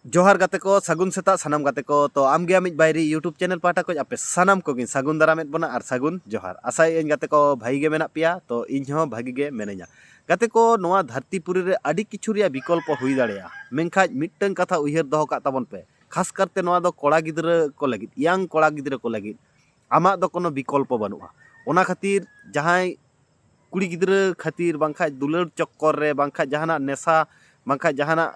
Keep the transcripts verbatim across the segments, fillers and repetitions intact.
ᱡᱚᱦᱟᱨ ᱜᱟᱛᱮ ᱠᱚ, ᱥᱟᱹᱜᱩᱱ ᱥᱮᱛᱟᱜ ᱥᱟᱱᱟᱢ ᱜᱟᱛᱮ ᱠᱚ᱾ ᱛᱚ ᱟᱢᱜᱮ ᱟᱢᱤᱡ ᱵᱟᱭᱨᱤ YouTube ᱪᱮᱱᱮᱞ ᱯᱟᱦᱴᱟ ᱠᱷᱚᱱ ᱟᱯᱮ ᱥᱟᱱᱟᱢ ᱠᱚᱜᱮᱧ ᱥᱟᱹᱜᱩᱱ ᱫᱟᱨᱟᱢᱮᱫ ᱵᱚᱱᱟ ᱟᱨ ᱥᱟᱹᱜᱩᱱ ᱡᱚᱦᱟᱨ᱾ ᱟᱥᱟᱭᱮᱫ ᱟᱹᱧ ᱜᱟᱛᱮ ᱠᱚ ᱵᱷᱟᱹᱜᱤ ᱜᱮ ᱢᱮᱱᱟᱜ ᱯᱮᱭᱟ, ᱛᱚ ᱤᱧ ᱦᱚᱸ ᱵᱷᱟᱹᱜᱤ ᱜᱮ ᱢᱤᱱᱟᱹᱧᱟ᱾ ᱜᱟᱛᱮ ᱠᱚ, ᱱᱚᱣᱟ ᱫᱷᱟᱹᱨᱛᱤ ᱯᱩᱨᱤ ᱨᱮ ᱟᱹᱰᱤ ᱠᱤᱪᱷᱩ ᱨᱮᱭᱟᱜ ᱵᱤᱠᱚᱞᱯᱚ ᱦᱩᱭ ᱫᱟᱲᱮᱭᱟᱜᱼᱟ, ᱢᱮᱱᱠᱷᱟᱱ ᱢᱤᱫᱴᱟᱝ ᱠᱟᱛᱷᱟ ᱩᱭᱦᱟᱹᱨ ᱫᱚᱦᱚ ᱠᱟᱜ ᱛᱟᱵᱚᱱ ᱯᱮ, ᱠᱷᱟᱥ ᱠᱟᱨᱛᱮ ᱱᱚᱣᱟ ᱫᱚ ᱠᱚᱲᱟ ᱜᱤᱫᱽᱨᱟᱹ ᱠᱚ ᱞᱟᱹᱜᱤᱫ, ᱤᱭᱟᱝ ᱠᱚᱲᱟ ᱜᱤᱫᱽᱨᱟᱹ ᱠᱚ ᱞᱟᱹᱜᱤᱫ, ᱟᱢᱟᱜ ᱫᱚ ᱠᱳᱱᱳ ᱵᱤᱠᱚᱞᱯᱚ ᱵᱟᱹᱱᱩᱜᱼᱟ᱾ ᱚᱱᱟ ᱠᱷᱟᱹᱛᱤᱨ ᱡᱟᱦᱟᱸᱭ ᱠᱩᱲᱤ ᱜᱤᱫᱽᱨᱟᱹ ᱠᱷᱟᱹᱛᱤᱨ, ᱵᱟᱝᱠᱷᱟᱡ ᱫᱩᱞᱟᱹᱲ ᱪᱚᱠᱠᱚᱨ ᱨᱮ, ᱵᱟᱝᱠᱷᱟᱡ ᱡᱟᱦᱟᱱᱟᱜ ᱱᱮᱥᱟ, ᱵᱟᱝᱠᱷᱟᱡ ᱡᱟᱦᱟᱱᱟᱜ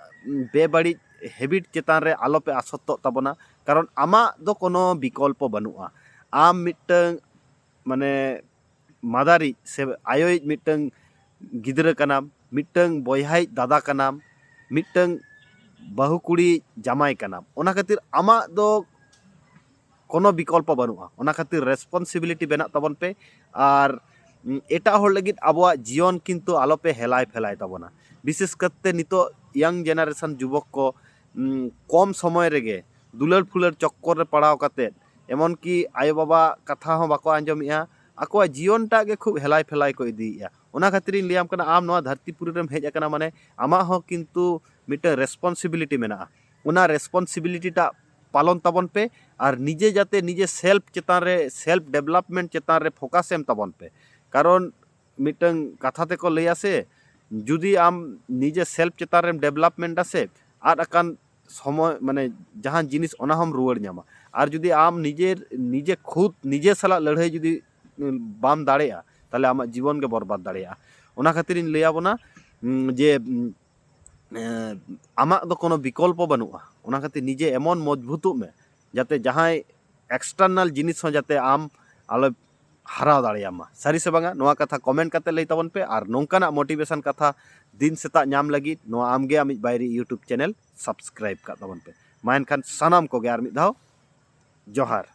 ᱵᱮᱵᱟᱹᱲᱤᱡ ᱦᱮᱵᱤᱴ ᱪᱮᱛᱟᱱ ᱨᱮ ᱟᱞᱚᱯᱮ ᱟᱥᱚᱠᱛᱚᱜ ᱛᱟᱵᱚᱱᱟ, ᱠᱟᱨᱚᱱ ᱟᱢᱟᱜ ᱫᱚ ᱠᱳᱱᱳ ᱵᱤᱠᱚᱞᱯᱚ ᱵᱟᱹᱱᱩᱜᱼᱟ᱾ ᱟᱢ ᱢᱤᱫᱴᱟᱝ ᱢᱟᱱᱮ ᱢᱟᱫᱟᱨᱤᱡ ᱥᱮ ᱟᱭᱳᱭᱤᱡ ᱢᱤᱫᱴᱟᱝ ᱜᱤᱫᱽᱨᱟᱹ ᱠᱟᱱᱟᱢ, ᱢᱤᱫᱴᱟᱝ ᱵᱚᱭᱦᱟᱭᱤᱡ ᱫᱟᱫᱟ ᱠᱟᱱᱟᱢ, ᱢᱤᱫᱴᱟᱝ ᱵᱟᱹᱦᱩ ᱠᱩᱲᱤ ᱡᱟᱢᱟᱭ ᱠᱟᱱᱟᱢ᱾ ᱚᱱᱟ ᱠᱷᱟᱹᱛᱤᱨ ᱟᱢᱟᱜ ᱫᱚ ᱠᱳᱱᱳ ᱵᱤᱠᱚᱞᱯᱚ ᱵᱟᱹᱱᱩᱜᱼᱟ᱾ ᱚᱱᱟ ᱠᱷᱟᱹᱛᱤᱨ ᱨᱮᱥᱯᱚᱱᱥᱤᱵᱤᱞᱤᱴᱤ ᱵᱮᱱᱟᱜ ᱛᱟᱵᱚᱱ ᱯᱮ᱾ ᱟᱨ ᱩᱸ, ᱮᱴᱟᱜ ᱦᱚᱲ ᱞᱟᱹᱜᱤᱫ ᱟᱵᱚᱣᱟᱜ ᱡᱤᱭᱚᱱ ᱠᱤᱱᱛᱩ ᱟᱞᱚᱯᱮ ᱦᱮᱞᱟᱭ ᱯᱷᱮᱞᱟᱭ ᱛᱟᱵᱚᱱᱟ᱾ ᱵᱤᱥᱮᱥ ᱠᱟᱛᱮ ᱱᱤᱛᱚᱜ ᱤᱭᱟᱝ ᱡᱮᱱᱟᱨᱮᱥᱚᱱ ᱡᱩᱵᱚᱠ ᱠᱚ, ᱩᱸ, ᱠᱚᱢ ᱥᱚᱢᱚᱭ ᱨᱮᱜᱮ ᱫᱩᱞᱟᱹᱲ ᱯᱷᱩᱞᱟᱹᱲ ᱪᱚᱠᱠᱚᱨ ᱨᱮ ᱯᱟᱲᱟᱣ ᱠᱟᱛᱮᱫ, ᱮᱢᱚᱱᱠᱤ ᱟᱭᱳᱼᱵᱟᱵᱟ ᱠᱟᱛᱷᱟ ᱦᱚᱸ ᱵᱟᱠᱚ ᱟᱸᱡᱚᱢᱮᱜᱼᱟ, ᱟᱠᱚᱣᱟᱜ ᱡᱤᱭᱚᱱᱴᱟᱜ ᱜᱮ ᱠᱷᱩᱵ ᱦᱮᱞᱟᱭ ᱯᱷᱮᱞᱟᱭ ᱠᱚ ᱤᱫᱤᱭᱮᱫᱼᱟ᱾ ᱚᱱᱟ ᱠᱷᱟᱹᱛᱤᱨᱤᱧ ᱞᱟᱹᱭᱟᱢ ᱠᱟᱱᱟ, ᱟᱢ ᱱᱚᱣᱟ ᱫᱷᱟᱹᱨᱛᱤ ᱯᱩᱨᱤ ᱨᱮᱢ ᱦᱮᱡ ᱟᱠᱟᱱᱟ, ᱢᱟᱱᱮ ᱟᱢᱟᱜ ᱦᱚᱸ ᱠᱤᱱᱛᱩ ᱢᱤᱫᱴᱟᱝ ᱨᱮᱥᱯᱚᱱᱥᱤᱵᱤᱞᱤᱴᱤ ᱢᱮᱱᱟᱜᱼᱟ᱾ ᱚᱱᱟ ᱨᱮᱥᱯᱚᱱᱥᱤᱵᱤᱞᱤᱴᱤ ᱴᱟᱜ ᱯᱟᱞᱚᱱ ᱛᱟᱵᱚᱱ ᱯᱮ᱾ ᱟᱨ ᱱᱤᱡᱮ ᱡᱟᱛᱮ ᱱᱤᱡᱮ ᱥᱮᱞᱯ ᱪᱮᱛᱟᱱ ᱨᱮ, ᱥᱮᱞᱯ ᱰᱮᱵᱷᱞᱚᱯᱢᱮᱱᱴ ᱪᱮᱛᱟᱱ ᱨᱮ ᱯᱷᱳᱠᱟᱥ ᱮᱢ ᱛᱟᱵᱚᱱ ᱯᱮ᱾ ᱠᱟᱨᱚᱱ ᱢᱤᱫᱴᱟᱝ ᱠᱟᱛᱷᱟ ᱛᱮᱠᱚ ᱞᱟᱹᱭᱟ ᱥᱮ, ᱡᱩᱫᱤ ᱟᱢ ᱱᱤᱡᱮ ᱥᱮᱞᱯ ᱪᱮᱛᱟᱱ ᱨᱮᱢ ᱰᱮᱵᱷᱞᱚᱯᱢᱮᱱᱴᱟ ᱥᱮ, ᱟᱫ ᱟᱠᱟᱱ ᱥᱚᱢᱚᱭ, ᱢᱟᱱᱮ ᱡᱟᱦᱟᱸ ᱡᱤᱱᱤᱥ, ᱚᱱᱟ ᱦᱚᱸᱢ ᱨᱩᱣᱟᱹᱲ ᱧᱟᱢᱟ᱾ ᱟᱨ ᱡᱩᱫᱤ ᱟᱢ ᱱᱤᱡᱮ, ᱱᱤᱡᱮ ᱠᱷᱩᱫ ᱱᱤᱡᱮ ᱥᱟᱞᱟᱜ ᱞᱟᱹᱲᱦᱟᱹᱭ ᱡᱩᱫᱤ ᱵᱟᱢ ᱫᱟᱲᱮᱭᱟᱜᱼᱟ, ᱛᱟᱦᱚᱞᱮ ᱟᱢᱟᱜ ᱡᱤᱵᱚᱱ ᱜᱮ ᱵᱚᱨᱵᱟᱫ ᱫᱟᱲᱮᱭᱟᱜᱼᱟ᱾ ᱚᱱᱟ ᱠᱷᱟᱹᱛᱤᱨᱤᱧ ᱞᱟᱹᱭ ᱟᱵᱚᱱᱟ, ᱩᱸ, ᱡᱮ, ᱩᱸ, ᱮᱸ, ᱟᱢᱟᱜ ᱫᱚ ᱠᱳᱱᱳ ᱵᱤᱠᱚᱞᱯᱚ ᱵᱟᱹᱱᱩᱜᱼᱟ᱾ ᱚᱱᱟ ᱠᱷᱟᱹᱛᱤᱨ ᱱᱤᱡᱮ ᱮᱢᱚᱱ ᱢᱚᱡᱽᱵᱩᱛᱚᱜ ᱢᱮ, ᱡᱟᱛᱮ ᱡᱟᱦᱟᱸᱭ ᱮᱠᱥᱴᱟᱨᱱᱟᱞ ᱡᱤᱱᱤᱥ ᱦᱚᱸ ᱡᱟᱛᱮ ᱟᱢ ᱟᱞᱚ ᱦᱟᱨᱟᱣ ᱫᱟᱲᱮᱭᱟᱢᱟ᱾ ᱥᱟᱹᱨᱤ ᱥᱮ ᱵᱟᱝᱟ, ᱱᱚᱣᱟ ᱠᱟᱛᱷᱟ ᱠᱚᱢᱮᱱᱴ ᱠᱟᱛᱮ ᱞᱟᱹᱭ ᱛᱟᱵᱚᱱ ᱯᱮ᱾ ᱟᱨ ᱱᱚᱝᱠᱟᱱᱟᱜ ᱢᱳᱴᱤᱵᱷᱮᱥᱚᱱ ᱠᱟᱛᱷᱟ ᱫᱤᱱ ᱥᱮᱛᱟᱜ ᱧᱟᱢ ᱞᱟᱹᱜᱤᱫ ᱱᱚᱣᱟ ᱟᱢᱜᱮ ᱟᱢᱤᱡ ᱵᱟᱭᱨᱤ YouTube ᱪᱮᱱᱮᱞ ᱥᱟᱵᱥᱠᱨᱟᱭᱤᱵ ᱠᱟᱜ ᱛᱟᱵᱚᱱ ᱯᱮ᱾ ᱢᱟ ᱮᱱᱠᱷᱟᱱ ᱥᱟᱱᱟᱢ ᱠᱚᱜᱮ ᱟᱨ ᱢᱤᱫ ᱫᱷᱟᱣ ᱡᱚᱦᱟᱨ᱾